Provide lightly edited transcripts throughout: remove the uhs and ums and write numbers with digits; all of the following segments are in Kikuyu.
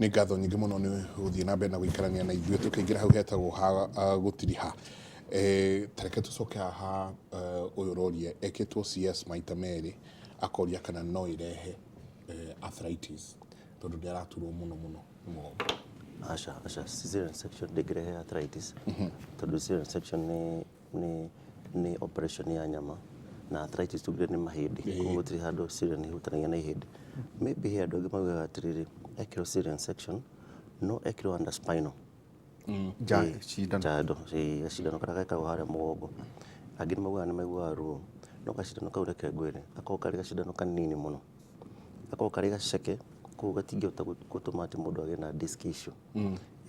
Nĩ ngatho nyingĩ mũno nĩ gũthiĩ na mbere na gũikarania na ithuĩ tũkĩingĩra hau hetagwo ha gũtiriha. Ta reke tũcoke haha, ũyũ ũroria ekĩtwo CS maita merĩ, akoria kana no ĩrehe arthritis tondũ nĩ araturwo mũno mũno nĩ mũgongo. Aca, aca, cesarean section ndĩngĩrehe arthritis, tondũ cesarean section nĩ operation ya nyama na arthritis tugire nĩ mahĩndĩ. Koguo gũtirĩ handũ cesarean ĩhutanagia na ihĩndĩ. Maybe he andũ angĩ maugaga atĩrĩrĩ, ekĩrwo cesarean section no ekĩrwo under spinal. Cindano. Njando, ĩĩ, gacindano karĩa gekagwo harĩa mũgongo. Angĩ nĩ maugaga nĩ maiguaga ruo, no gacindano kau reke ngwĩre, gakoragwo karĩ gacindano kanini mũno. Gakoragwo karĩ gaceke, koguo gatingĩhota gũtũma atĩ mũndũ agĩe na disc issue.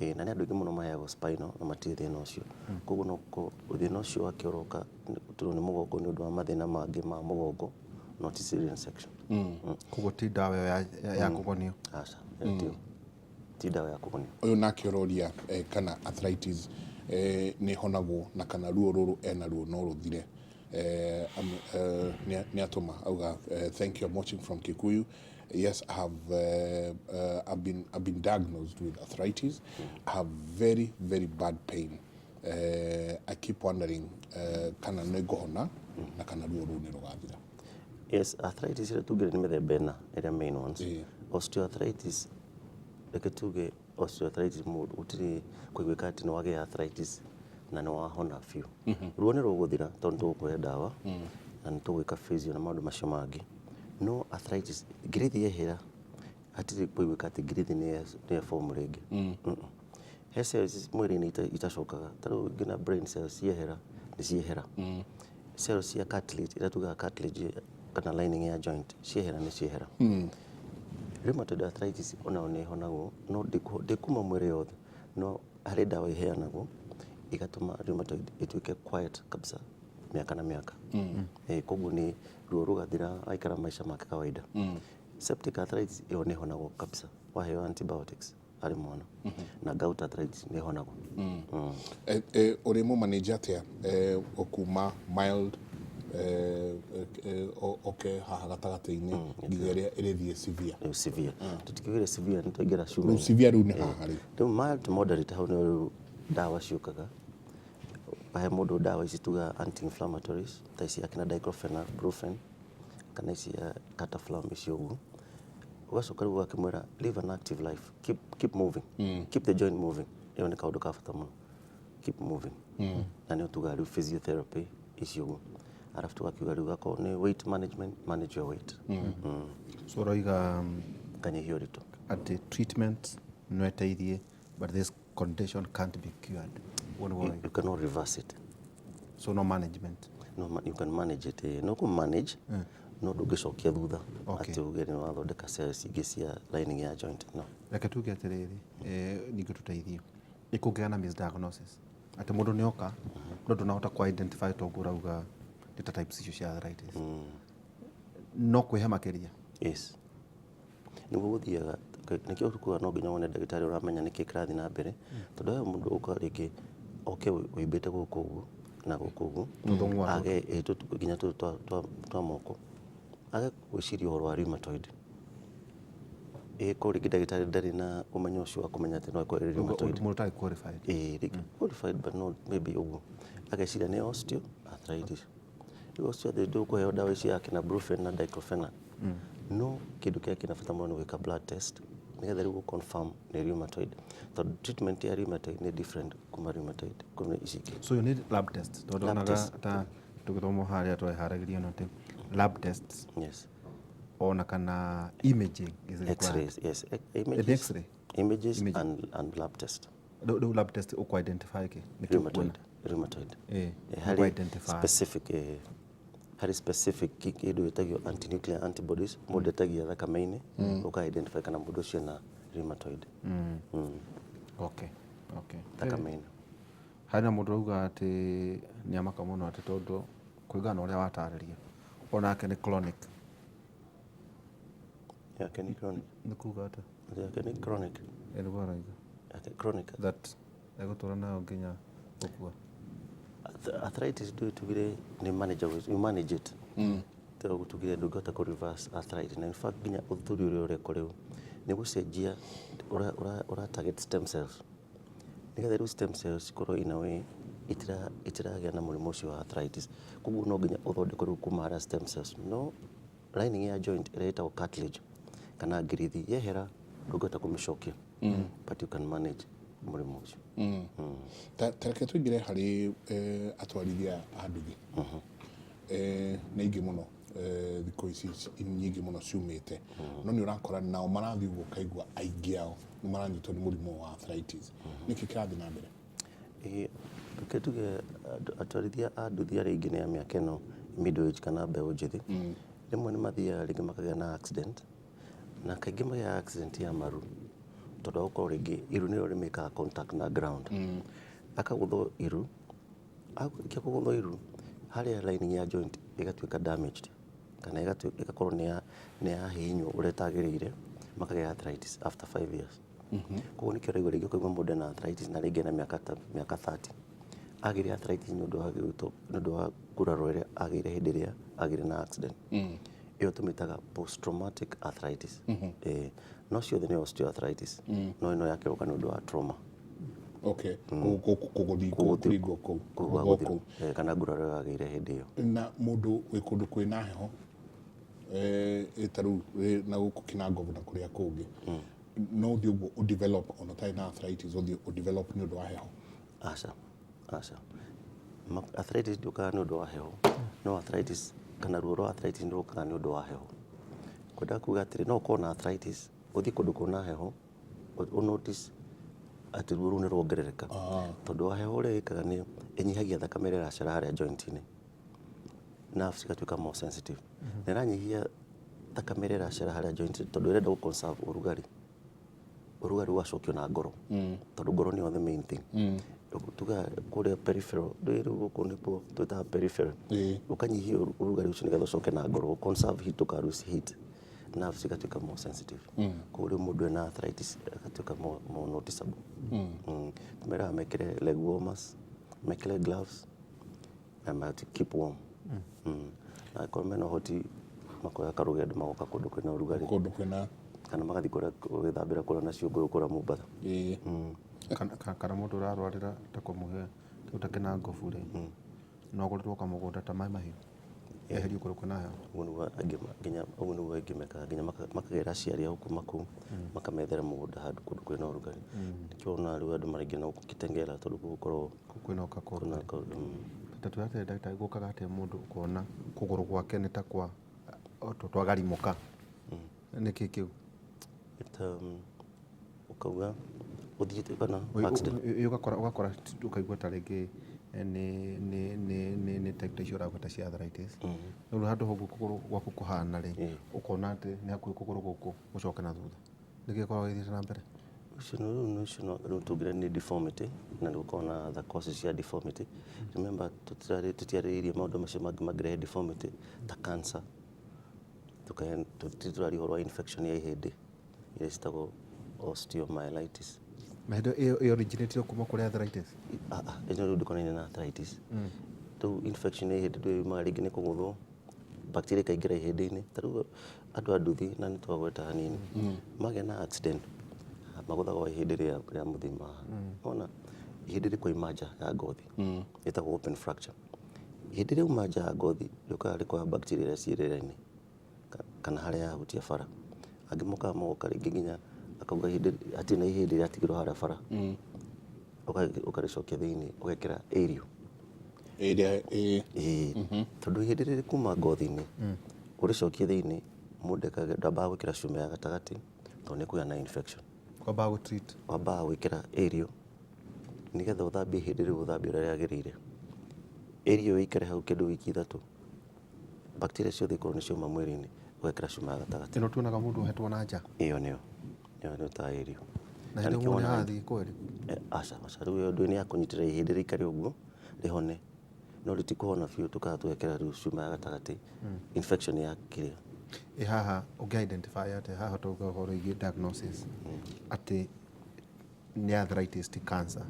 Ĩĩ, na nĩ andũ aingĩ mũno maheagwo spinal na matirĩ thĩna ũcio. Koguo no gũkorwo thĩna ũcio wake ũroka gũturwo nĩ mũgongo nĩ ũndũ wa mathĩna mangĩ ma mũgongo, no ti cesarean section. Koguo ti ndawa ĩyo ya kũgonio? Aca, ĩyo tiyo. Ti ndawa ya kũgonio. Ũyũ nake ũroria kana arthritis nĩ ĩhonagwo na kana ruo rũrũ ena ruo no rũthire. Nĩ atũma auga, "Thank you, I'm watching from Kikuyu. Yes, I have I've been diagnosed with arthritis. I have very, very bad pain. I keep wondering kana nĩ ngũhona na kana ruo rũu nĩ rũgathira." Yes, arthritis ĩrĩa tugire nĩ mĩthemba ĩna ĩrĩa main ones. Osteoarthritis, reke tuge osteoarthritis mũndũ gũtirĩ kũiguĩka atĩ nĩ wagĩa arthritis na nĩ wahona biũ. Ruo nĩ rũgũthira tondũ tũgũkũhe ndawa na nĩ tũgwĩka physio na maũndũ macio mangĩ. No arthritis ngirithi yehera, hatirĩ kũiguĩka atĩ ngirithi nĩ form rĩngĩ. He cells mwĩrĩ-inĩ itacokaga, ta rĩu nginya brain cells ciehera nĩ ciehera. Cells cia cartilage ĩrĩa tugaga cartilage kana lining ya joint ciehera nĩ ciehera. Rheumatoid arthritis onayo nĩ ĩhonagwo, no ndĩkuma mwĩrĩ yothe, no harĩ ndawa iheanagwo igatũma rheumatoid ĩtuĩke quiet kabisa mĩaka na mĩaka. Koguo nĩ ruo rũgathira, aikara maica make kawaida. Septic arthritis ĩyo nĩ ĩhonagwo kabisa waheo antibiotics arĩ mwana, na gout arthritis nĩ ĩhonagwo. Ũrĩ mũmanĩnja atĩa kuma mild oke haha gatagatĩ-inĩ nginya ĩrĩa ĩrĩthiĩ severe? Rĩu severe, tũtikiugire severe nĩ twaingĩra rĩu cuma. Severe rĩu nĩ haha rĩu. Rĩu mild to moderate, hau nĩ rĩu ndawa ciũkaga, ũkahe mũndũ ndawa ici tuga anti inflammatories, ta ici akina diclofenac, brufen, kana ici Cataflam icio ũguo. Ũgacoka rĩu ũgakĩmwĩra live an active life, keep moving, keep the joint moving. Ĩyo nĩ kaũndũ ka bata mũno, keep moving. Na nĩyo tugaga rĩu physiotherapy icio ũguo. Arabu tũgakiuga rĩu akorwo nĩ weight management, manage your weight. So ũroiga kanyihia ũritũ. Atĩ treatment no ĩteithie, but this condition can't be cured. Ũguo nĩguo ũroiga? You cannot reverse it. So no management? No, you can manage it, no kũ manage, no ndũngĩcokia thutha atĩ uge nĩ wathondeka cells ingĩ cia lining ya joint, no. Reke tuge atĩrĩrĩ, ningĩ tũteithie ĩ kũngĩgĩa na misdiagnosis atĩ mũndũ nĩ oka no ndũnahota kũ identify toguo ũrauga nĩ ta types icio cia arthritis, no kwĩhe makĩria? Yes, nĩguo gũthiaga. Nĩkĩo tukuga no nginya wone ndagĩtarĩ ũramenya nĩkĩ kĩrathiĩ na mbere, tondũ he mũndũ ũka rĩngĩ oke wĩimbĩte gũkũ ũguo na gũkũ ũguo. Tũthũng'wa. Age nginya tũtũ twa moko, age gwĩciria ũhoro wa rheumatoid. Ĩko rĩngĩ ndagĩtarĩ ndarĩ na ũmenyo ũcio wa kũmenya atĩ no ĩkorwo ĩrĩ rheumatoid. Mũndũ ũtarĩ qualified. Ĩĩ, rĩngĩ qualified but not maybe ũguo, ageciria nĩ osteoarthritis. Rĩu osteoarthritis ndũkũheo ndawa ici akina brufen na diclofenac, no kĩndũ kĩrĩa kĩna bata mũno nĩ gwĩka blood test nĩgetha rĩu gũ confirm nĩ rheumatoid, tondũ treatment ya rheumatoid nĩ different kuma rheumatoid kuma ici ingĩ. So you need lab test, tondũ Lab onaga test. ta tũgĩthoma harĩa twaharagĩria no atĩ lab tests ona kana imaging is required. X-rays, yes. Images. X-ray? Images. Imaging. And lab test. Rĩu lab test ũkũ identify kĩ? Nĩkĩ rheumatoid ũkuona? Rheumatoid. Harĩ identify. Specific, harĩ specific kĩndũ gĩtagio antinuclear antibodies mũndũ etagia thakame-inĩ, ũka identify kana mũndũ ũcio na rheumatoid thakame-inĩ. Harĩ na mũndũ ũrauga atĩ nĩ amaka mũno atĩ tondũ kũringana na ũrĩa watarĩria onake nĩ chronic. Yake nĩ chronic? Nĩ kuga atĩa? Yake nĩ chronic? Ĩ nĩguo arauga. Yake chronic. That egũtũra nayo nginya gũkua. Arthritis ndũĩ tugire nĩ manageable, you manage it. Tũgire ndũngĩhota kũ reverse arthritis, na in fact nginya ũthuthuria ũrĩa ũrekwo rĩu Nĩ gũcenjia ũra target stem cells nĩgetha rĩu stem cells cikorwo in a way itiragĩa na mũrimũ ũcio wa arthritis. Koguo no nginya ũthondekwo rĩu kuma harĩa stem cells, no lining ya joint ĩrĩa ĩtagwo cartilage kana ngirithi yehera, ndũngĩhota kũmĩcokia, but you can manage mũrimũ ũcio. Ta reke tũingĩre harĩ atwarithia a nduthi. Nĩ aingĩ mũno, thikũ ici nyingĩ mũno ciumĩte, no nĩ ũrakora nao marathiĩ ũguo, ũkaigua aingĩ ao nĩ maranyitwo nĩ mũrimũ wa arthritis. Nĩkĩ kĩrathiĩ na mbere? Ĩĩ, reke tuge atwarithia a nduthi arĩa aingĩ nĩ a mĩaka ĩno middle age kana mbeũ njĩthĩ. Rĩmwe nĩ mathiaga rĩngĩ makagĩa na accident, na kaingĩ magĩaga accident ya maru, tondũ wa gũkorwo rĩngĩ iru nĩrĩo rĩmĩkaga contact na ground. Akagũthwo iru, arĩkia kũgũthwo iru harĩa lining ya joint ĩgatuĩka damaged kana ĩgakorwo nĩ yahihinywo ũrĩa ĩtagĩrĩire, makagĩa arthritis after 5 years. Koguo nĩkĩo ũraigua rĩngĩ ũkaigua mũndũ ena arthritis na rĩngĩ ena mĩaka ta mĩaka 30. Agĩire arthritis nĩ ũndũ wa gĩũtũ, nĩ ũndũ wa nguraro ĩrĩa agĩire hĩndĩ ĩrĩa agĩire na accident. Ĩyo tũmĩtaga post traumatic arthritis. Ĩĩ, no ciothe nĩ osteoarthritis, no ĩno yake yũka nĩ ũndũ wa trauma. Okay, kũgũthingwo kũu, kũgũthwo kũu. Eh, kana nguraro ĩyo agĩire hĩndĩ ĩyo. Na mũndũ wĩ kũndũ kwĩna heho, ta rĩu na gũkũ Kinangovu na kũrĩa kũngĩ, no ũthiĩ ũguo ũdevelop ona ũtarĩ na arthritis, ũthiĩ ũdevelop nĩ ũndũ wa heho? Aca, aca. Arthritis ndĩũkaga nĩ ũndũ wa heho, no arthritis kana ruo rwa arthritis nĩ rũkaga nĩ ũndũ wa heho. Kwenda kuga atĩrĩ, no ũkorwo na arthritis, ũthiĩ kũndũ kwĩna heho, ũ notice atĩ ruo rũu nĩ ruongerereka, tondũ wa heho. Ũrĩa ĩkaga nĩ ĩnyihagia thakame ĩrĩa ĩracera harĩa joint-inĩ, nerves cigatuĩka more sensitive, na ĩranyihia thakame ĩrĩa ĩracera harĩa joint tondũ ĩrenda gũ conserve ũrugarĩ. Ũrugarĩ ũgacokio na ngoro, tondũ ngoro nĩyo the main thing. Tuga kũrĩa peripheral, rĩu gũkũ nĩkuo twĩtaga peripheral. Ũkanyihia ũrugarĩ ũcio nĩgetha ũcoke na ngoro, conserve heat, ndũka lose heat. Nerves cigatuĩka more sensitive, koguo rĩu mũndũ ena arthritis agatuĩka more noticeable. Tũmeraga mekĩre leg warmers, mekĩre gloves na ma keep warm. Na angĩkorwo mena ũhoti, makoya karũgendo magoka kũndũ kwĩna ũrugarĩ. Kũndũ kwĩna Kana magathiĩ kũrĩa gwĩthambĩra kũrĩa na ciũngũyũ kũrĩa Mombatha. Kana mũndũ ũrarwarĩra ta kũmũhe kĩu ta kĩnangobu rĩ, no ũgũrĩrwo kamũgũnda ta Mai Mahiũ, eherio kũrĩa kwĩna heho. Ũguo nĩguo angĩ nginya ũguo nĩguo aingĩ mekaga, nginya makagĩra aciari ao kuma kũu, makamethera mũgũnda handũ kũndũ kwĩna ũrugarĩ. Nĩkĩo wonaga rĩu andũ maraingĩra na gũkũ Kitengela, tondũ kũu gũkoragwo kwĩna kwĩna Ta twĩre atĩrĩ ndagĩtarĩ, gũkaga atĩa mũndũ ũkona kũgũrũ gwake nĩ ta kwa twagarimũka? Nĩkĩ kĩu? It, ũkauga ũthiĩte kana accident. Ĩ, ũgakora ũkaigua ta rĩngĩ nĩ type ta icio ũragweta cia arthritis. Rĩu handũ hau kũgũrũ gwaku kũhana rĩ, ũkona atĩ nĩ hakuhĩ kũgũrũ gũkũ gũcoke na thutha. Nĩkĩ gĩkoragwo gĩthiĩte na mbere? Ũcio nĩ rĩu ũcio no rĩu tũngĩra nĩ deformity, na nĩ gũkoragwo na other causes cia deformity. Remember, tũtiarĩrĩirie maũndũ macio mangĩ mangĩrehe deformity ta cancer. Tũraria ũhoro wa infection ya ihĩndĩ iria citagwo osteomyelitis. Na hĩndĩ ĩyo ĩyo originate kuma kũrĩ arthritis? Ah, ah, ĩno rĩu ndĩkonainie na arthritis. Rĩu infection ya ihĩndĩ ndũĩ yumaga rĩngĩ nĩ kũgũthwo, bacteria ĩkaingĩra ihĩndĩ-inĩ. Ta rĩu andũ a nduthi, na nĩ twagweta hanini, magĩa na accident, magũthagwo ihĩndĩ rĩa mũthima haha. Wona ihĩndĩ rĩkoima nja ya ngothi, ĩtagwo open fracture. Ihĩndĩ rĩauma nja ya ngothi, rĩũkaga rĩkoya bacteria iria ciĩ rĩera-inĩ kana harĩa yahutia bara. Angĩ mokaga magoka rĩngĩ nginya akauga ihĩndĩ hatirĩ na ihĩndĩ rĩatigirwo harĩa bara, ũkarĩcokia thĩinĩ, ũgekĩra aerial. Ĩrĩa ĩ Ĩĩ, tondũ ihĩndĩ rĩrĩ kuma ngothi-inĩ, ũrĩcokie thĩinĩ, mũndũ ndambaga gwĩkĩra cuma ya gatagatĩ, tondũ nĩ kũgĩa na infection. Kwambaga gũ treat. Wambaga gwĩkĩra aerial nĩgetha ũthambie ihĩndĩ rĩu, ũthambie ũrĩa rĩagĩrĩire. Aerial ĩikare hau kĩndũ wiki 3, bacteria ciothe ikorwo nĩ ciauma mwĩrĩ-inĩ, ũgekĩra cuma ya gatagatĩ. Ĩno tuonaga mũndũ ohetwo na nja? Ĩyo nĩyo, ĩyo nĩyo ta aerial. Na hĩndĩ ĩyo mũndũ nĩ arathiĩ kweri? Aca, aca, rĩu ĩyo ndũĩ nĩ ya kũnyitĩrĩra ihĩndĩ rĩikare ũguo rĩhone, no rĩtikũhona biũ. Tũkaga tũgekĩra rĩu cuma ya gatagatĩ, infection ya kĩrĩa. Ĩ haha ũngĩ identify atĩa haha, tauga ũhoro wĩgiĩ diagnosis atĩ nĩ arthritis ti cancer?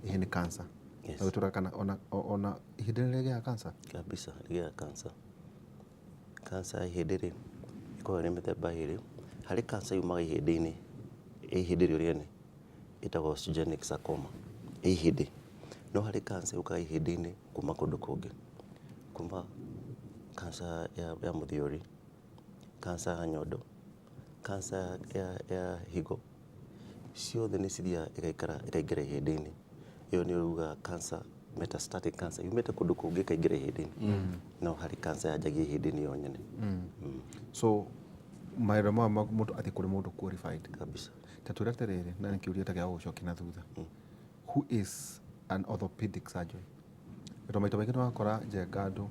Ĩhĩ, nĩ cancer? Yes. Na gũtũra kana ona ihĩndĩ nĩ rĩgĩaga cancer? Kabisa, rĩgĩaga cancer. Cancer ya ihĩndĩ rĩ, ĩkoragwo ĩrĩ mĩthemba ĩrĩ. Harĩ cancer yumaga ihĩndĩ-inĩ. Ĩ ihĩndĩ rĩo rĩene ĩtagwo osteogenic sarcoma, ĩ ihĩndĩ. No harĩ cancer yũkaga ihĩndĩ-inĩ kuma kũndũ kũngĩ, kuma cancer ya mũthiori, cancer ya nyondo, cancer ya higo, ciothe nĩ cithiaga ĩgaikara ĩkaingĩra ihĩndĩ-inĩ. Ĩyo nĩyo ugaga cancer, metastatic cancer, yumĩte kũndũ kũngĩ ĩkaingĩra ihĩndĩ-inĩ. No harĩ cancer yanjagia ihĩndĩ-inĩ yo nyene. So mawĩra maya ma mũndũ athiĩ kũrĩ mũndũ qualified. Kabisa. Ta twĩre atĩrĩrĩ, na nĩ kĩũria ta gĩa gũgũcokia na thutha, who is an orthopedic surgeon? Tondũ maita maingĩ nĩwakora njenga andũ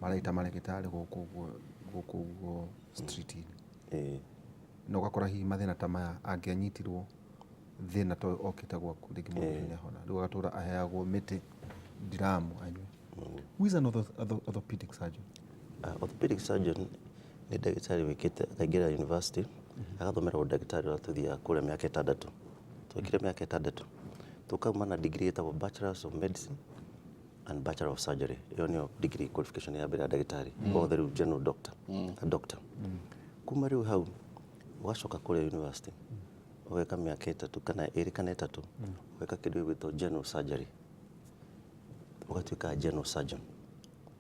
mareita marĩgĩtarĩ gũkũ ũguo, gũkũ ũguo street-inĩ. Na ũgakora hihi mathĩna ta maya angĩanyitirwo thĩna ta ũyũ okĩte gwaku, rĩngĩ mũndũ ũcio nĩahona. Rĩu agatũra aheagwo mĩtĩ ndiramu anyue. Who is an orthopedic surgeon? Orthopedic surgeon nĩ ndagĩtarĩ wĩkĩte akaingĩra university, agathomera ũndagĩtarĩ ũrĩa tũthiaga kũrĩa mĩaka 6. Twekire mĩaka 6 tũkauma na degree ĩtagwo Bachelors of Medicine and Bachelor of Surgery. Ĩyo nĩyo degree qualification ya mbere ya ndagĩtarĩ othe rĩu, general doctor, a doctor. Kuma rĩu hau ũgacoka kũrĩa university, ũgeka mĩaka 3 kana 2 kana 3, ũgeka kĩndũ gĩgwĩtwo general surgery, ũgatuĩka general surgeon.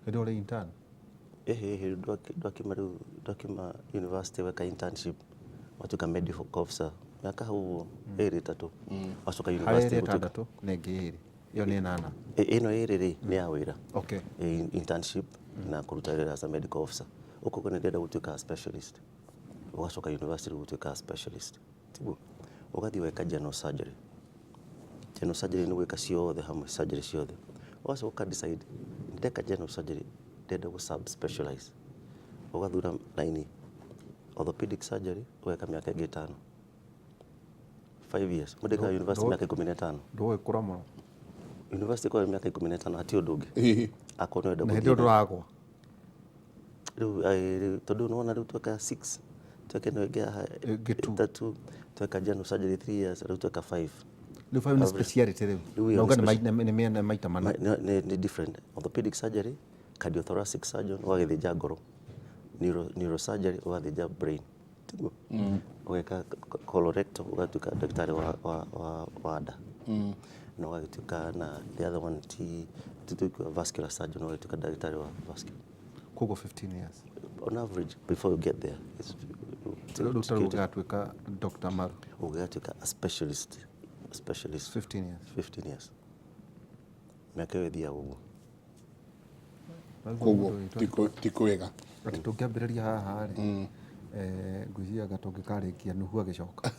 Hĩndĩ ũrĩ intern? Ĩhĩ, ndwakiuma rĩu, ndwakiuma university, weka internship, watuĩka medical officer mĩaka hau ũguo 2, 3, wacoka Harĩ university. ĩrĩ Gũtuĩka 6 na ĩngĩ 2, ĩyo nĩ 8. Ĩno 2 rĩ, nĩ ya wĩra. Internship na kũruta wĩra as a medical officer. Ũkauga nĩ ndĩrenda gũtuĩka a specialist, ũgacoka university gũtuĩka a specialist, tiguo? Ũgathiĩ weka general surgery. General surgery nĩ gwĩka ciothe hamwe, surgery ciothe. Ũgacoka ũka decide, ndeka general surgery, ndĩrenda gũ sub specialize, ũgathura line, orthopedic surgery, ũgeka mĩaka ĩngĩ 5, 5 years. Mũndũ ekaga university mĩaka 15. Ndũgĩkũra mũno. University kwa mĩaka 15, hatirĩ ũndũ ũngĩ. Akorwo nĩ ũrenda Na hĩndĩ gũthiĩ ĩyo ndũragwa. Rĩu tondũ nĩwona rĩu tweka 6, tweka ĩno ĩngĩ haha Ĩngĩ two. 3, tweka general surgery 3 years, rĩu tweka 5. Rĩu 5 nĩ speciality rĩu. Rĩu ĩyo Na nĩ uga nĩ maita 4. Nĩ different. Orthopedic surgery, cardiothoracic surgeon, ũgagĩthĩnja ngoro. Neurosurgery, ũgathĩnja brain. Tiguo? Ũgeka colorectal, ũgatuĩka ndagĩtarĩ wa nda. Na ũgagĩtuĩka na the other one ti tuĩka vascular surgeon, ũgagĩtuĩka ndagĩtarĩ wa vascular. Koguo 15 years. On average, before you get there, it's Rĩu rĩu ũgatuĩka Dr. Maru. Ũgatuĩka a specialist. Specialist. 15 years. 15 years. Mĩaka ĩyo ĩthiaga ũguo. Koguo ti kwega. Atĩ tũngĩambĩrĩria haha rĩ, ngwĩciria anga tũngĩkarĩkia Nuhu agĩcoka.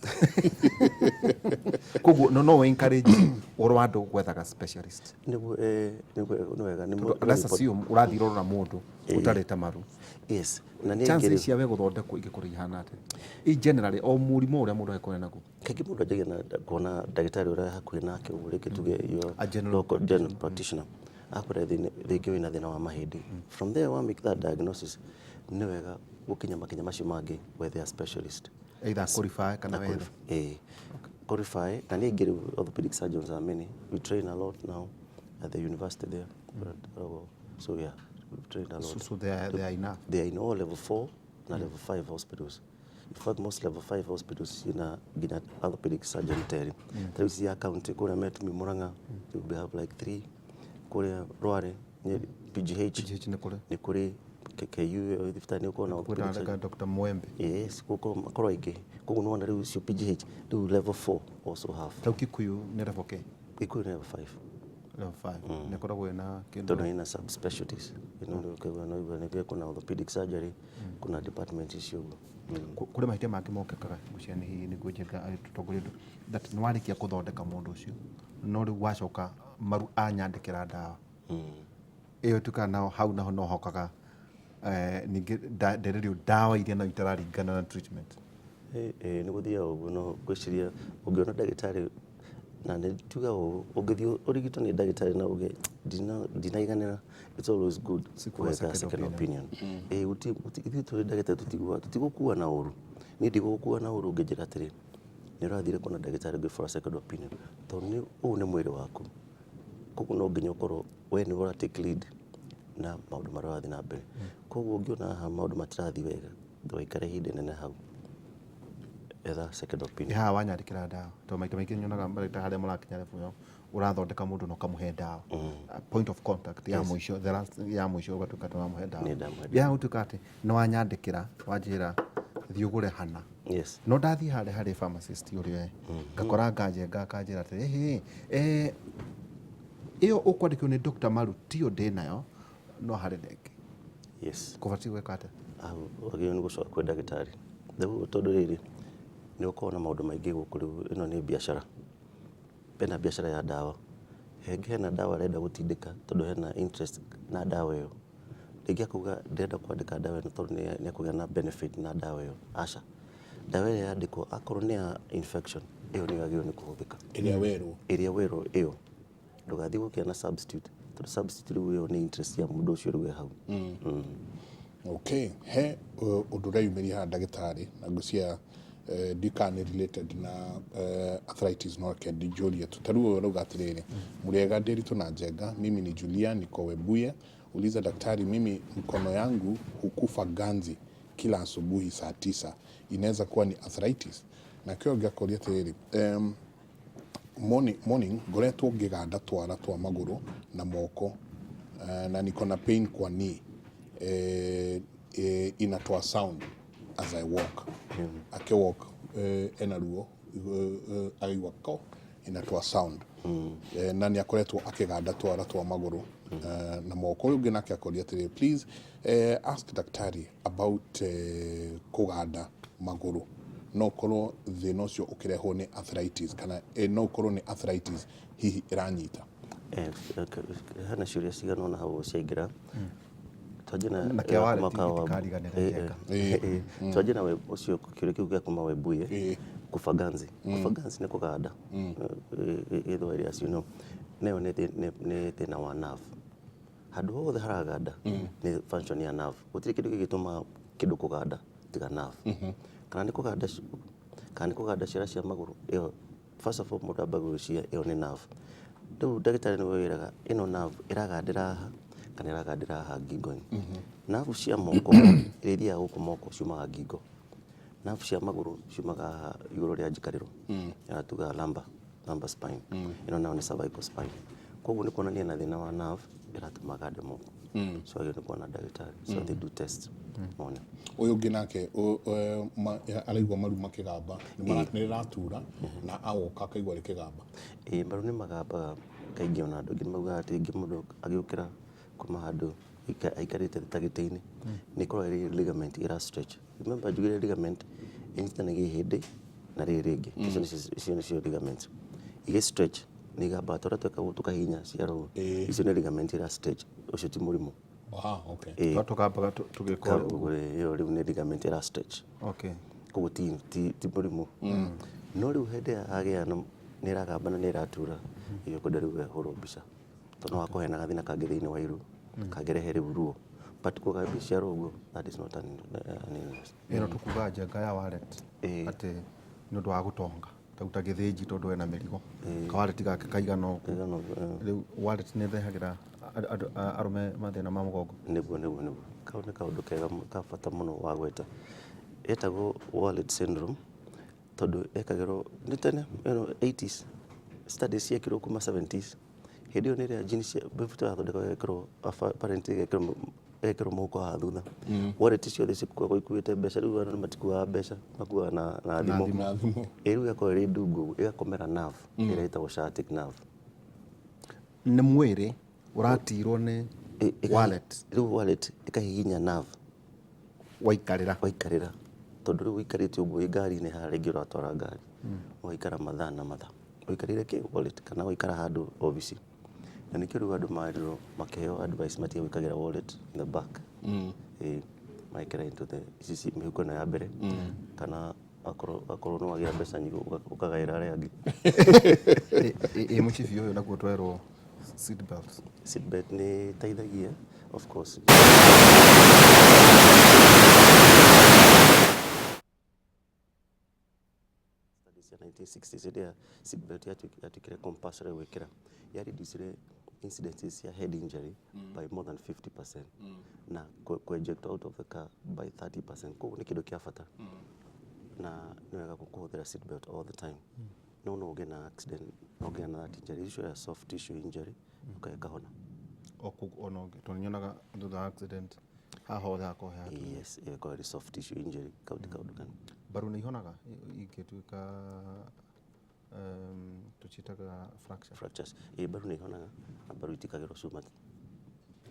Koguo no encourage ũhoro wa andũ gwethaga specialist. Nĩguo, nĩguo, nĩ wega, nĩ Tondũ let's assume ũrathiĩ ũrora mũndũ ũtarĩ ta maru. Yes. Na nĩ Chances ingĩ rĩu cia we gũthondekwo ingĩkorwo ihana atĩa? In generally, o mũrimũ ũrĩa mũndũ angĩkorwo naguo. Kaingĩ mũndũ anjagia na kuona ndagĩtarĩ ũrĩa hakuhĩ nake ũguo, rĩngĩ tuge your A general local general practitioner. Akwĩra rĩngĩ wĩna thĩna wa mahĩndĩ. From there wa make that diagnosis, nĩ wega gũkinya makinya macio mangĩ wethe a specialist. Either qualify kana wethe. Qualify. Na nĩ ingĩ rĩu orthopedic surgeons are many. We train a lot now at the university there. But, so yeah, we've trained a lot. So they are enough. They are in all level 4 na level 5 hospitals. In fact, most level 5 hospitals ina nginya orthopedic surgeon terĩ. Ta rĩu cia county kũrĩa Metumi Murang'a, we have like 3. Kũrĩa Rware, nĩ PGH. PGH nĩ kũrĩ. Nĩ kũrĩ KU thibitarĩ nĩ ũkoragwo na orthopedic Kwĩna surgeon. Dr. Mwembe. Yes, gũkorwo makorwo aingĩ. Koguo nĩwona rĩu icio PGH, rĩu level 4 also have. Rĩu Kikuyu nĩ level K? Kikuyu nĩ level 5. Level 5. Nĩ ĩkoragwo ĩna kĩndũ. Tondũ ĩna subspecialties. Ĩno nĩ ũkaigua no igua nĩ kuna orthopedic surgery, kuna department icio ũguo. Kũrĩ mahĩtia mangĩ mokĩkaga ngwĩciria nĩ hihi nĩguo Njenga agĩtũtongoria ũndũ that nĩ warĩkia gũthondeka mũndũ ũcio, no rĩu wacoka maru anyandĩkĩra ndawa. Ĩyo ĩtuĩkaga nao hau naho no hokaga, ningĩ ndererio ndawa iria no itararingana na treatment. Nĩ gũthiaga ũguo, no ngwĩciria ũngĩona ndagĩtarĩ, na nĩ tugaga ũũ, ũngĩthiĩ ũrigitwo nĩ ndagĩtarĩ na uge ndinaiganĩra, it's always good Seek for a gwetha second second opinion. opinion. Ithuĩ tũrĩ ndagĩtarĩ tũtigũkua na ũru. Niĩ ndigũgũkua na ũru ũngĩnjĩra atĩrĩ, nĩ ũrathire kuona ndagĩtarĩ ũngĩ for a second opinion. Tondũ ũyũ nĩ mwĩrĩ waku. Koguo no nginya ũkorwo we nĩwe ũra take lead na maũndũ marĩa ũrathiĩ na mbere. Koguo ũngĩona haha maũndũ matirathiĩ wega, ndũgaikare ihinda inene hau. Etha second opinion. Haha wanyandĩkĩra ndawa, tondũ maita maingĩ nyonaga marĩta harĩa mũrakinya level ĩyo, ũrathondeka mũndũ na ũkamũhe ndawa. Point of contact ya mũico, the last ya mũico, ũgatuĩka atĩ wamũhe ndawa. Nĩ ndamũhe. Ya gũtuĩka atĩ nĩ wanyandĩkĩra, wanjĩra thiĩ ũgũre hana. No ndathiĩ harĩa harĩ pharmacist ũrĩa, ngakora nganjenga, akanjĩra atĩrĩ, "Ĩhĩ, ĩyo ũkwandĩkĩrwo nĩ Dr. Maru tiyo ndĩnayo, no harĩ na ĩngĩ." Kũbatiĩ gwĩka atĩa? Hau wagĩrĩirwo nĩ gũcoka kwĩ ndagĩtarĩ rĩu, tondũ rĩrĩ nĩ ũkoragwo na maũndũ maingĩ gũkũ. Rĩu ĩno nĩ biacara, hena biacara ya ndawa, hengĩ hena ndawa arenda gũtindĩka tondũ hena interest na ndawa ĩyo. Rĩngĩ akauga ndĩrenda kwandĩka ndawa ĩno tondũ nĩ ekũgĩa na benefit na ndawa ĩyo. Aca, ndawa ĩrĩa yandĩkwo, akorwo nĩ ya infection, ĩyo nĩyo yagĩrĩirwo nĩ kũhũthĩka. Ĩrĩa werwo. Ĩrĩa werwo ĩyo. Ndũgathiĩ gũkĩa na substitute, tondũ substitute rĩu ĩyo nĩ interest ya mũndũ ũcio rĩu e hau. Okay, he ũndũ ũreyumĩria haha, ndagĩtarĩ, na ngwĩciria ndikana nĩ related na arthritis, no reke ndinjũrie tu. Ta rĩu ũyũ ũrauga atĩrĩrĩ, "Mũrĩega Ndiritu na Njenga, mimi ni Julia, niko Webuye. Uliza daktari, mimi mkono yangu hukufa ganzi kila asubuhi saa 9, inaweza kuwa ni arthritis?" Na kĩo ngĩakũria atĩrĩrĩ, "Morning, morning, ngoretwo ngĩganda twara twa magũrũ na moko, na niko na pain kwa knee, inatoa sound as I walk." Akĩwalk ena ruo, agaigua ko inatoa sound, na nĩ akoretwo akĩganda twara twa magũrũ na moko. Ũyũ ũngĩ nake akoria atĩrĩrĩ, "Please ask daktari about kũganda magũrũ, no ũkorwo thĩna ũcio ũkĩrehwo nĩ arthritis, kana no ũkorwo nĩ arthritis hihi ĩranyita?" Hena ciũria cigana ũna hau ciaingĩra. Twanjie na Na kĩa wallet. Kuma Gĩtikariganĩre, Njenga. Twanjie na ũcio kĩũria kĩu gĩa kuma Webuye. Kufa ganzi, kufa ganzi nĩ kũganda gĩthwaĩri, as you know, nayo nĩ thĩna wa nerve. Handũ hothe haraganda nĩ function ya nerve. Gũtirĩ kĩndũ kĩngĩtũma kĩndũ kũganda tiga nerve. Kana nĩ kũganda kana nĩ kũganda ciara cia magũrũ, ĩyo first of all mũndũ ambaga gwĩciria ĩyo nĩ nerve. Rĩu ndagĩtarĩ nĩwe wĩraga ĩno nerve ĩragandĩra haha kana ĩragandĩra haha ngingo-inĩ. Nerve cia moko iria ithiaga gũkũ moko ciumaga ngingo. Nerve cia magũrũ ciumaga haha igũrũ rĩa njikarĩro, ya tugaga lumbar spine. Ĩno nayo nĩ cervical spine. Koguo nĩ kuonania na thĩna wa nerve ĩratũma gande moko, so agĩrĩirwo nĩ kuona ndagĩtarĩ so they do test mone. Ũyũ ũngĩ nake araigua maru makĩgamba, nĩ rĩratura na agoka akaigua rĩkĩgamba. Ĩĩ, maru nĩ magambaga kaingĩ. Ona andũ aingĩ nĩ maugaga atĩ rĩngĩ mũndũ agĩũkĩra kuma handũ aikarĩte ta gĩtĩ-inĩ, nĩ ĩkoragwo ĩrĩ ligament ĩra stretch. Remember njugire ligament ĩnyitanagia ihĩndĩ na rĩrĩ rĩngĩ. Icio nĩcio ligaments. Igĩ stretch nĩ igambaga tũrĩa tweka ũguo tũkahihinya ciara ũguo. Icio nĩ ligament ĩra stretch, ũcio ti mũrimũ. Twa tũgambaga tũgĩka ũguo. Ũguo ĩyo rĩu nĩ ligament ĩra stretch. Koguo ti mũrimũ. No rĩu hĩndĩ ĩrĩa agĩa na nĩ ĩragamba na nĩ ĩratura, ĩyo kwenda rĩu ĩhũrwo mbica, tondũ no hakorwo hena gathĩna kangĩ thĩinĩ wa iru kangĩrehe rĩu ruo. But kũgambia ciara ũguo, that is not an illness. Ĩno tũkuga, Njenga, ya wallet, atĩ nĩ ũndũ wa gũtonga ta gĩthĩnji, tondũ ena mĩrigo, kawallet gake kaigana ũguo. Kaigana ũguo. Rĩu wallet nĩ ĩrehagĩra arũme mathĩna ma mũgongo. Nĩguo, kau nĩ kaũndũ kega ka bata mũno wa gweta. Ĩtagwo wallet syndrome tondũ ĩkagĩrwo nĩ tene 80s, studies ciekirwo kuma 70s. Hĩndĩ ĩyo nĩ ĩrĩa jeans cia mĩbuto yathondekagwo ĩgekĩrwo, apparently ĩgekĩrwo mũhuko haha thutha. Wallet ciothe cikuagwo ikuĩte mbeca. Rĩu andũ matikuaga mbeca, makuaga na thimũ. Na thimũ. Ĩ rĩu ĩgakorwo ĩrĩ ndungu ũguo, ĩgakomera nerve ĩrĩa ĩtagwo sciatic nerve. Nĩ mwĩrĩ ũratirwo nĩ wallet. Rĩu wallet ĩkahihinya nerve. Waikarĩra. Waikarĩra, tondũ rĩu ũikarĩte ũguo wĩ ngari-inĩ haha, rĩngĩ ũratwara ngari, ũgaikara mathaa na mathaa ũikarĩire kĩ wallet, kana waikara handũ obici. Na nĩkĩo rĩu andũ marirwo makĩheo advice matige gwĩkagĩra wallet in the back. Ĩĩ, magekĩra into the ici mĩhuko ĩno ya mbere, kana akorwo nĩ wagĩa mbeca nyingĩ ũkagaĩra arĩa angĩ. Ĩ mũcibi ũyũ naguo twerwo seat belt? Seat belt nĩ ĩteithagia, of course. Studies cia 1960s, hĩndĩ ĩrĩa seat belt yatuĩkire compulsory gwĩkĩra, ya reducire incidences cia head injury by more than 50% na kũ eject out of the car by 30%. Koguo nĩ kĩndũ kĩa bata. Na nĩ wega kũhũthĩra seat belt all the time. No ũgĩe na accident, no ũgĩe na that injury, usually a soft tissue injury, ũkahona. O ona ũngĩ tondũ nyonaga thutha wa accident haha hothe hakorwo he hatu. Yes, ĩyo ĩkoragwo ĩrĩ soft tissue injury, kau ti kaũndũ kanene. Mbaru nĩ ihonaga ingĩtuĩka tũciĩtaga fracture? Fractures, ĩ, mbaru nĩ ihonaga, na mbaru itikagĩrwo cuma,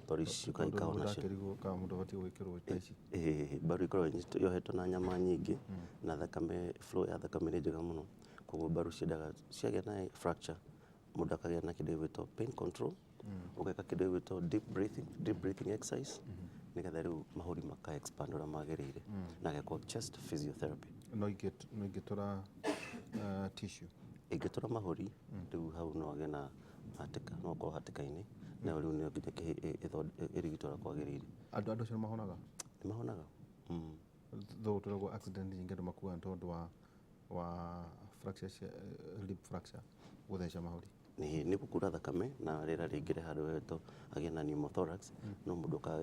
mbaru ici ikahona cio. Ndakĩrigwo kana mũndũ abatiĩ gwĩkĩrwo ta ici. Ĩĩ, mbaru ikoragwo yohetwo na nyama nyingĩ na thakame, flow ya thakame nĩ njega mũno, koguo mbaru ciendaga ciagĩa na fracture, mũndũ akagĩa na kĩndũ gĩgwĩtwo pain control, ũgeka kĩndũ gĩgwĩtwo deep breathing exercise, nĩgetha rĩu mahũri maka expand ũrĩa magĩrĩire, na agekwo chest physiotherapy. No ingĩtũra tissue? Ĩngĩtũra mahũri rĩu hau no agĩe na hatĩka, no ũkorwo hatĩka-inĩ, nayo rĩu nĩyo nginya ĩrigitwo ũrĩa kwagĩrĩire. Andũ acio nĩ mahonaga? Nĩ mahonaga. Though tũragwo accident nyingĩ andũ makuaga nĩ tondũ wa fracture cia rib fracture, gũtheca mahũri. Nĩ gũkura thakame na rĩera rĩingĩre handũ hetwo agĩe na pneumothorax, no mũndũ ũkaga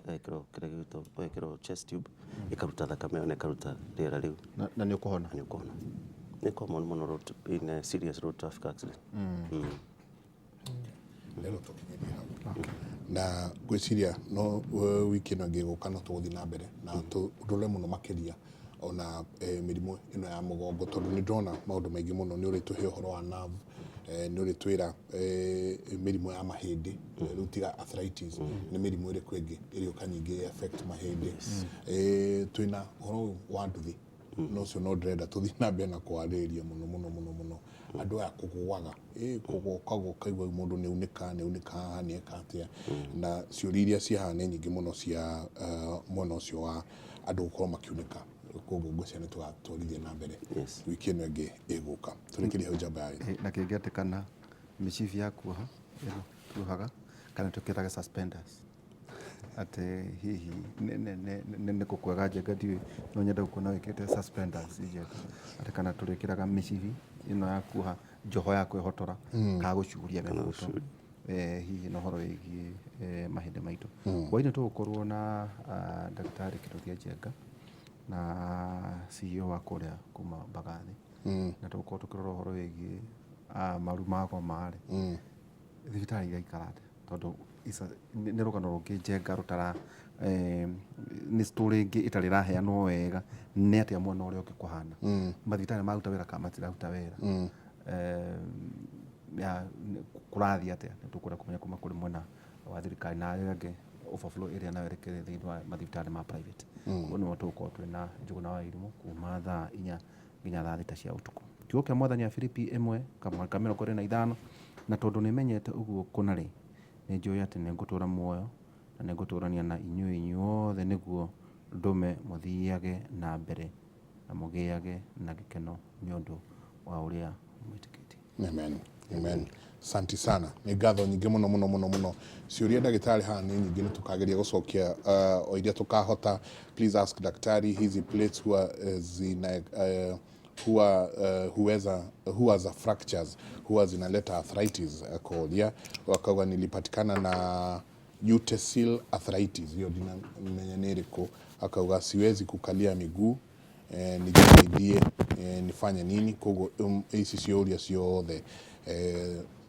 agekĩrwo kĩrĩa gĩgwĩtwo agekĩrwo chest tube, ĩkaruta thakame ĩyo na ĩkaruta rĩera rĩu. Na nĩ ũkũhona? Na nĩ ũkũhona. Nĩ common mũno road, in a serious road traffic accident. Rero tũkinyĩrie hau na ngwĩciria no wiki ĩno ĩngĩ ĩgũka no tũgũthiĩ na mbere na tũrore mũno makĩria ona mĩrimũ ĩno ya mũgongo, tondũ nĩ ndĩrona maũndũ maingĩ mũno. Nĩ ũrĩtũhe ũhoro wa nerve, nĩ ũrĩtwĩra mĩrimũ ya mahĩndĩ rĩu tiga arthritis, nĩ mĩrimũ ĩrĩkũ ĩngĩ ĩrĩũka nyingĩ affect mahĩndĩ. Twĩna ũhoro ũyũ wa nduthi, no ũcio no ndĩrenda tũthiĩ na mbere na kwarĩrĩria mũno mũno mũno mũno, andũ aya kũgũaga, kũgũa ũkagũa ũkaigua mũndũ nĩ unĩka, nĩ unĩka haha, nĩ eka atĩa, na ciũria iria ciĩ haha nĩ nyingĩ mũno cia mwena ũcio wa andũ gũkorwo makiunĩka. Koguo ngwĩciria nĩ tũgatwarithia na mbere wiki ĩno ĩngĩ ĩgũka. Tũrĩkĩrie hau njamba ya wĩra. Na kĩngĩ atĩ kana mĩcibi ya kuoha ĩno tuohaga, kana tũkĩtaga suspenders, atĩ hihi nĩ kũkwega njenga, ndiũĩ, no nyende gũkuona wĩkĩrĩte suspenders njenga, atĩ kana tũrĩkĩraga mĩcibi ĩno ya kuoha njoho ya kwĩhotora kana gũcuria mĩbuto, hihi na ũhoro wĩgiĩ mahĩndĩ maitũ. Hwainĩ tũgũkorwo na ndagĩtarĩ Kĩnuthia Njenga na CEO wa kũrĩa kuma Mbagathi, na tũgũkorwo tũkĩrora ũhoro wĩgiĩ maru magoma rĩ, thibitarĩ iraikara atĩa, tondũ nĩ rũgano rũngĩ njenga rũtara nĩ story ĩngĩ ĩtarĩ ĩraheanwo wega, nĩ atĩa mwena ũrĩa ũngĩ kũhana, mathibitarĩ maruta wĩra kana matiraruta wĩra, ya kũrathiĩ atĩa. Nĩ tũkwenda kũmenya kuma kũrĩ mwena wa thirikari na arĩa angĩ overflow ĩrĩa nayo ĩrekere thĩinĩ wa mathibitarĩ ma private. Koguo nĩmo tũgũkorwo twĩna Njũgũna wa Irimũ kuma thaa 4 nginya thaa 6 cia ũtukũ. Kiugo kĩa Mwathani ya Filipi 1 kamũhari ka 25: "Na tondũ nĩmenyete ũguo kũna rĩ, nĩ njũĩ atĩ nĩ ngũtũũra muoyo na nĩ ngũtũũrania na inyuĩ inyuothe nĩguo ndũme mũthiage na mbere na mũgĩage na gĩkeno nĩ ũndũ wa ũrĩa mwĩtĩkĩtie." Amen. Amen. Asante sana. Nĩ ngatho nyingĩ mũno mũno mũno mũno. Ciũria ndagĩtarĩ haha nĩ nyingĩ, nĩ tũkageria gũcokia o iria tũkahota. Please ask daktari, hizi plates huwa zina huwa huweza huwa za fractures huwa zinaleta arthritis? Akoria wakauga nilipatikana na utesil arthritis, hiyo ndinamenya nĩ ĩrĩkũ. Akauga siwezi kukalia miguu, nijisaidie, nifanye nini? Koguo ici ciũria ciothe,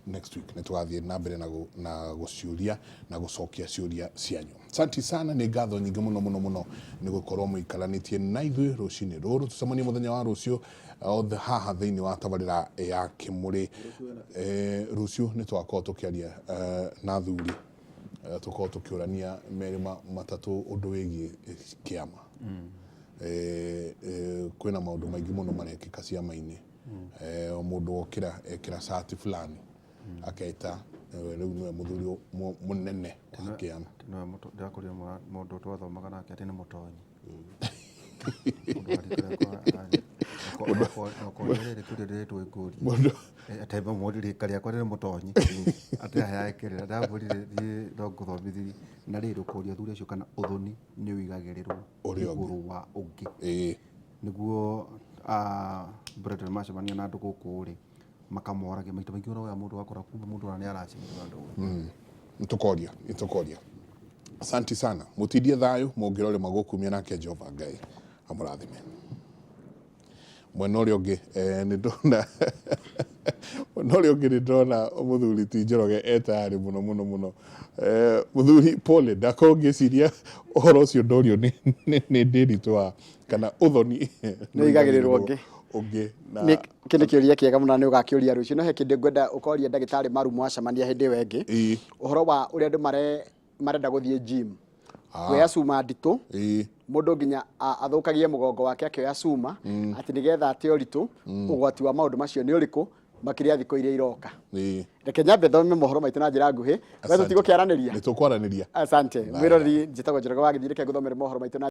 next week nĩ tũgathiĩ na mbere na gũciũria na gũcokia ciũria cianyu. Asante sana, nĩ ngatho nyingĩ mũno mũno mũno nĩ gũkorwo mũikaranĩtie na ithuĩ rũcinĩ rũrũ. Tũcemanie mũthenya wa rũciũ othe haha thĩinĩ wa tabarĩra ya Kĩmũrĩ. Rũciũ nĩ tũgakorwo tũkĩaria na athuri, tũkorwo tũkĩũrania merĩ matatũ ũndũ wĩgiĩ kĩama. Kwĩna maũndũ maingĩ mũno marekĩka ciama-inĩ. O mũndũ okĩra ekĩra cati fulani aketa rĩu nĩwe mũthuri mũnene wa kĩama. Nĩwe ndĩrakorire mũndũ twathomaga nake atĩ nĩ mũtonyi. Mũndũ wa rika rĩakwa, okorwo rĩrĩ kĩũria ndĩretwo ngũrie. Atĩ mũndũ rika rĩakwa nĩ mũtonyi atĩ aheage kĩrĩra, ndamwĩrire niĩ no ngũthomithirie na rĩrĩ ũkoria athuri acio kana ũthoni nĩ ũigagĩrĩrwo ũrĩa ũngĩ. Igũrũ wa ũngĩ nĩguo brethren macemania na andũ gũkũ rĩ, makamoragia maita maingĩ ũroya mũndũ wakora kumbe mũndũ ona nĩ aracemania andũ. Nĩtũkoria, nĩtũkoria. Asante sana, mũtindie thayũ, mũngĩrorĩma gũkumia nake Jehova Ngai amũrathime. Mwena ũrĩa ũngĩ nĩ ndona, mwena ũrĩa ũngĩ nĩ ndona mũthuri ti Njoroge e tayarĩ mũno mũno mũno. Mũthuri pole, ndakorwo ngĩciria ũhoro ũcio ndorio nĩ Ndĩritũ wa kana ũthoni nĩ ũigagĩrĩrwo ũngĩ. Ũngĩ na Nĩ kĩ nĩ kĩũria kĩega mũno na nĩ ũgakĩũria rũciũ, no he kĩndũ ngwenda ũkoria ndagĩtarĩ Maru mwacemania hĩndĩ ĩyo ĩngĩ. Ũhoro wa ũrĩa andũ marenda gũthiĩ gym, kuoya cuma nditũ, mũndũ nginya athũkagie mũgongo wake akĩoya cuma atĩ nĩgetha ate ũritũ. Ũgwati wa maũndũ macio nĩ ũrĩkũ, makĩria thikũ iria iroka? Reke nyambe thome mohoro maitũ na njĩra nguhĩ, we Asante. tũtigũkĩaranĩria. Nĩ tũkwaranĩria. Asante mwĩrori, njĩtagwo Njoroge wa Gĩthiĩ, reke ngũthomere mohoro maitũ na